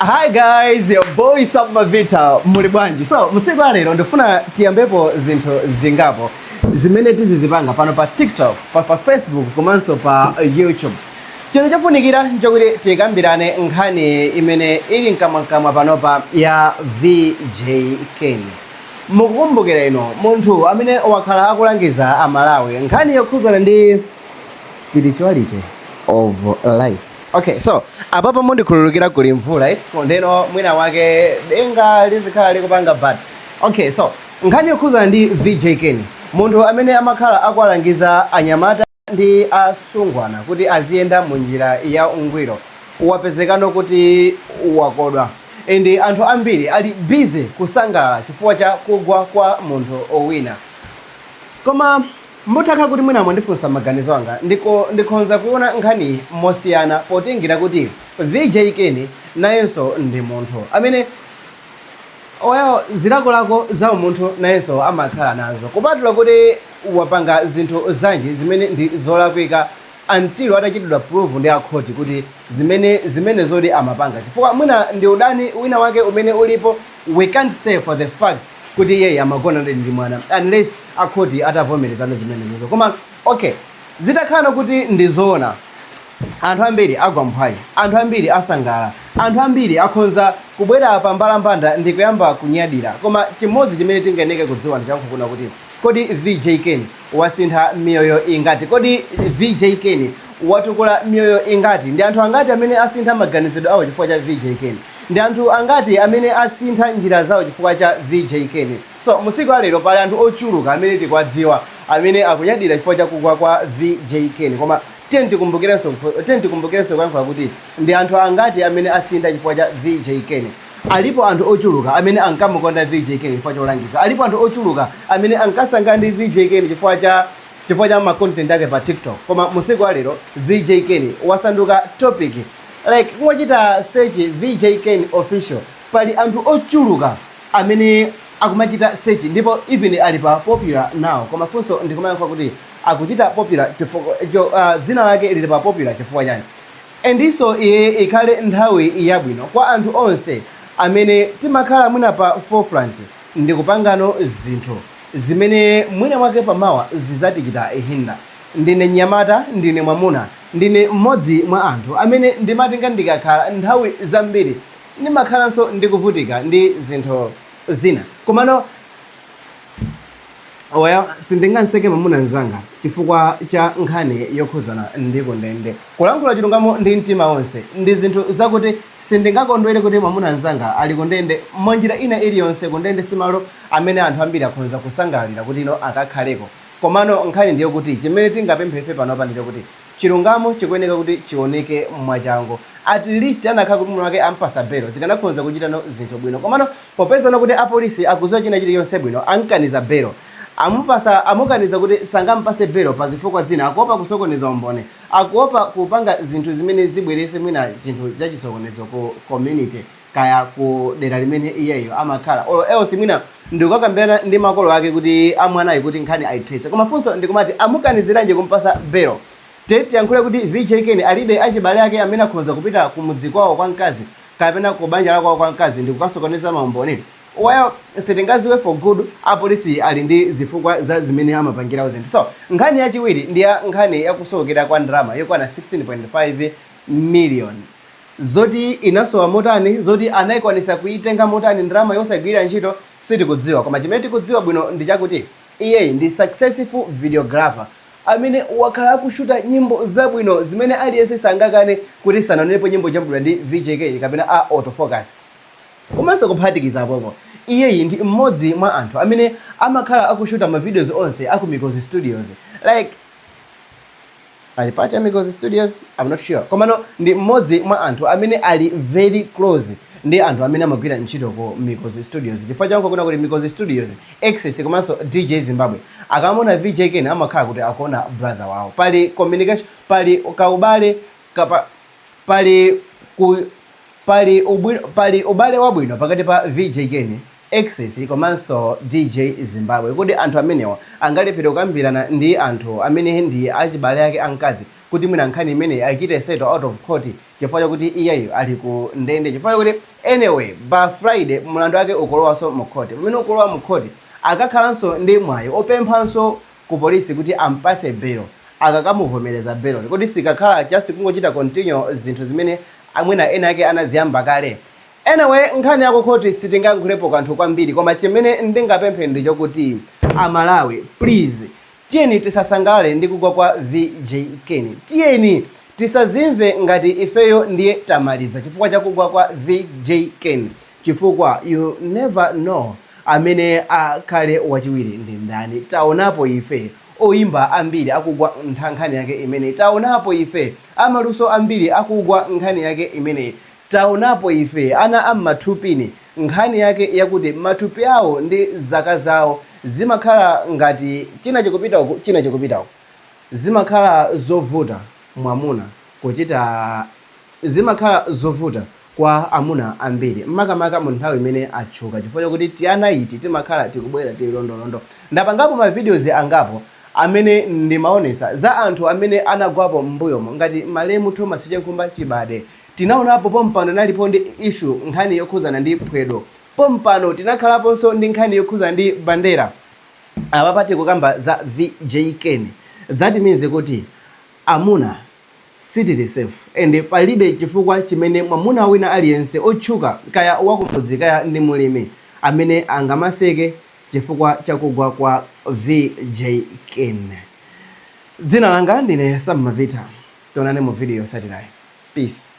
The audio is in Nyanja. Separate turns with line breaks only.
Hi guys, your boy Sam Mavita, muli bwanji? So, msiku wa lero ndifuna tiyambepo zinthu zingapo zimene tizizipanga pano pa TikTok, pa Facebook komanso pa YouTube. Chinthu chofunikira nchokuti tikambirane nkhani imene ili mkamwamkamwa panopa ya VJ Ken. Mukukumbukira ino munthu amene wakhala akulangiza Amalawi nkhani yokhuzana ndi spirituality of life. Okay, so apapo mundikhululukira, kuli mvula, eh? Ndeno mwina wake denga lizikhala likupanga bad. Okay, so nkhani yokhuzana ndi VJ Ken, munthu amene amakhala akuwalangiza anyamata ndi asungwana kuti aziyenda mu njira ya ungwiro, wapezekano kuti wakodwa, and anthu ambiri ali busy kusangalala chifukwa cha kugwa kwa munthu wina. Koma mutakhala kuti mwina mwandifunsa maganizo anga, ndiko ndikhonza kuona nkhani mosiyana, potengera kuti VJ Ken nayenso ndi munthu amene oyawo zilakolako za umunthu nayenso amakhala nazo, kupatula kuti wapanga zinthu zanji zimene ndi zolakwika until atachitidwa prove ndi akhoti kuti zimene zoti amapanga, chifukwa mwina ndi udani wina wake umene ulipo. We can't say for the fact kuti iyeyi amagona ndi mwana unless akhoti atavomerezana zimenezozo. Koma okay, zitakhala kuti ndi zoona, anthu ambiri agwa mphwayi, anthu ambiri asangalala, anthu ambiri akhonza kubwera pa mbalambanda ndi kuyamba kunyadira. Koma chimodzi chimene tingayeneke kudziwa ndi chankukuna kuti kodi VJ Ken wasintha miyoyo ingati? Kodi VJ Ken watukula miyoyo ingati? Ndi anthu angati amene asintha maganizidwe awo chifukwa cha VJ Ken? Ndi anthu angati amene asintha njira zawo chifukwa cha VJ Ken? So musiku alero pali anthu ochuluka amene tikuwadziwa amene akunyadira chifukwa cha kugwa kwa VJ Ken. Koma tiye tikumbukirenso kuyankhula kuti ndi anthu angati amene asintha chifukwa cha VJ Ken? Alipo anthu ochuluka amene ankamukonda VJ Ken chifukwa cholangiza. Alipo anthu ochuluka amene ankasangalala ndi VJ Ken chifukwa cha ma content ake pa TikTok. Koma musiku alero VJ Ken wasanduka topic, like kungochita search VJ Ken Official, pali anthu ochuluka amene akumachita search ndipo even ali pa popular now. Koma funso ndikumayankha kuti akuchita popular chifukwa zina lake lili pa popular chifukwa chani? Endiso iye ikhale nthawi yabwino kwa anthu onse amene timakhala mwina pa forefront ndikupangano zinthu zimene mwina mwake pamawa zizatichita hinder. Ndine mnyamata, ndine mwamuna, ndine mmodzi mwa anthu amene ndimatenga ndikakhala nthawi zambiri ndimakhalanso ndikuvutika ndi zinthu zina. Komano oya, sindinganseke mwamuna mzanga chifukwa cha nkhani yokhuzana ndi kundende. Kulankhula chilungamo ndi mtima wonse, ndi zinthu zakuti sindingakondwere kuti mwamuna mzanga ali kundende mwanjira ina iliyonse. Kundende simalo amene anthu ambiri akhonza kusangalalira kuti ino akakhaleko. Komano nkhani ndiyo kuti chimene tingapemphe panopa ndicho kuti chilungamo chikuyeneka kuti chioneke mwachangu. At least anakhala kuti mwini wake ampasa belo, zikanakhonza kuchitano zinthu bwino. Komano popezano kuti apolisi akudziwa china chiliyonse bwino, ankaniza belo, amupasa, amukaniza kuti sangampase belo pa zifukwa zina, akuopa kusokoneza umboni, akuopa kupanga zinthu zimene zibwerese mwina chinthu chachisokonezo ku community kaya ku dera limene iyeyo amakhala, or else mwina ndikukakambirana ndi makolo ake kuti amwanayi kuti nkhani ayithetse. Koma funso ndikumati amukaniziranji kumpasa belo? Tiyankhule kuti VJ Ken alibe achibale ake amene akhonza kupita kumudzi kwawo kwa mkazi kapena ku banja la kwawo kwa mkazi ndi kukasokoneza maumboni? Well, sitingadziwe for good. Apolisi ali ndi zifukwa za zimene amapangirawo zinthu. So nkhani yachiwiri ndi ya nkhani yakusowekera kwa ndalama yokwana 16.5 million, zoti inasowa motani, zoti anayikwanisa kuitenga motani ndalama yosagwira ntchito, sitikudziwa. Koma chimene tikudziwa bwino ndi chakuti iyeyi ndi successful videographer amene wakhala akushuta nyimbo zabwino zimene aliyense sangakane kuti sanaonepo nyimbo jambulidwa ndi VJK kapena a Autofocus. Komanso kuphatikiza apopo, iyeyi ndi mmodzi mwa anthu amene amakhala akushuta ma videos onse aku Mikozi Studios. Like ali part ya Mikozi Studios, I'm not sure, komano ndi mmodzi mwa anthu amene ali very close ndi anthu amene amagwira ntchito ku Mikozi Studios, chifukwa changu kuna kuti Mikozi Studios, Access komanso DJ Zimbabwe akamona VJ Ken amakhala kuti akuona brother wawo. Pali communication, pali kaubale kapa, pali ubale wabwino pakati pa VJ Ken, Access komanso DJ Zimbabwe, kuti anthu amenewa angalephera kukambirana ndi anthu amene ndi achibale ake amkazi. Kuti mwina nkhani imene achite settle out of court chifukwa chakuti iyeyo ali ku ndende, chifukwa chakuti anyway pa Friday mlandu wake ukulowanso mu court. Pamene ukulowa mu court, akakhalanso ndi mwayi opemphanso ku polisi kuti ampase belo. Akakamuvomereza belo, kodi sikakhala just kungochita continue zinthu zimene amwina ena ake anaziyamba kale? Anyway, nkhani yako khoti sitingayankhulepo kanthu kwambiri, koma chimene ndingapemphe ndi chokuti Amalawi, please, tiyeni tisasangalale ndi kugwa kwa VJ Ken. Tiyeni tisazimve ngati ifeyo ndiye tamaliza chifukwa chakugwa kwa VJ Ken, chifukwa you never know amene akhale wachiwiri ndi ndani. Taonapo ife oyimba ambiri akugwa nkhani yake imeneyi. Taonapo ife amaluso ambiri akugwa nkhani yake imeneyi. Taonapo ife ana ammathupini, nkhani yake yakuti mathupi awo ndi zaka zawo zimakhala ngati china chikupita uku, china chikupita uku. Zimakhala zovuta mwamuna kuchita, zimakhala zovuta kwa amuna ambiri, makamaka mu nthawi imene atchuka, chifukwa chakuti tiana iti timakhala tikubwera tili londolondo. Ndapangapo ma videos angapo amene ndimaonesa za anthu amene anagwapo m'mbuyomo, ngati malemu Thomas Chenkhumba Chibade. Tinaonapo pompano nalipo ndi issue, nkhani yokhuzana ndi phwedo. Pompano tinakhalaponso ndi nkhani yokhuzana ndi Bandera. Apapa tikukamba za VJ Ken. That means kuti amuna sitili safe, and palibe chifukwa chimene mwamuna wina aliyense otchuka, kaya wakumudzi, kaya ndi mulimi, amene angamaseke chifukwa chakugwa kwa VJ Ken. Dzina langa ndine Sam Mavita. Tionane mu video yotsatirayi. Peace.